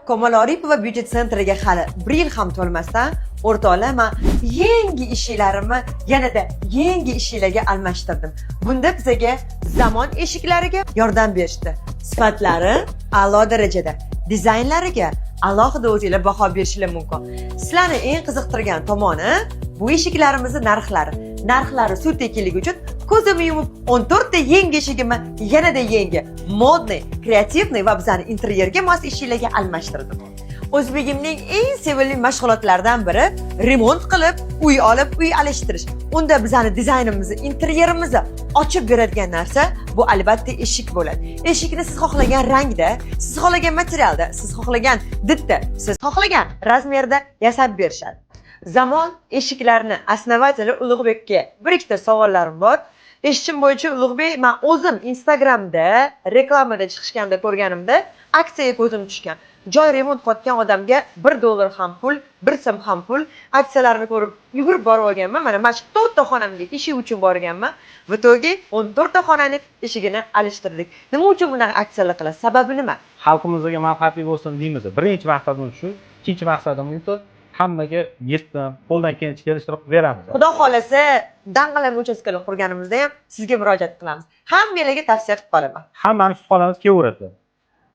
Kamola Oripova Beauty Centerga hali bir yil ham to'lmasdan, o'rtoqlar, man yangi eshiklarimni yanada yangi eshiklarga almashtirdim. Bunda bizaga Zamon eshiklariga yordam berishdi. Sifatlari a'lo darajada, dizaynlariga alohida o'zinglar baho berishinglar mumkin. Sizlarni eng qiziqtirgan tomoni bu eshiklarimizni narxlari. Narxlari suv tekinligi uchun ko'zimni yumib 14 ta yangi eshigimni yanada yangi, модный, креативный va bizani interyerga mos eshiklarga almashtirdim. O'zbegimning eng sevimli mashg'ulotlaridan biri remont qilib, uy olib, uy alishtirish. Unda bizani dizaynimizni, interyerimizni ochib beradigan narsa bu albatta eshik bo'ladi. Eshikni siz xohlagan rangda, siz xohlagan materialda, siz xohlagan didda, siz xohlagan razmerda yasab berishadi. Zamon eshiklarini основатели Ulug'bekka bir ikkita savollarim bor. Eshitishim bo'yicha, Ulug'bek, man o'zim Instagramda reklamada chiqishganda ko'rganimda aksiyaga ko'zim tushgan. Joy remont qilayotgan odamga 1 dollar ham pul, 1 so'm ham pul. Aksiyalarni ko'rib yugurib borib olganman. Mana shu to'rtta xonamga eshik uchun borganman. В итоге 14 ta xonani eshigini alishtirdik. Nima uchun bunaqa aksiyalar qilasiz? Sababi nima? Xalqimizga manfaatli bo'lsin deymiz. Birinchi maqsadimiz shu. Ikkinchi maqsadimiz esa hammaga yetsin, qo'ldan kelgancha kelishtirib beramiz. Xudo xohlasa, dang'illama uchastkalar qurganimizda ham sizga murojaat qilamiz. Hammanglarga tavsiya qilib qolaman. Hammani kutib qolamiz, kelaveradi.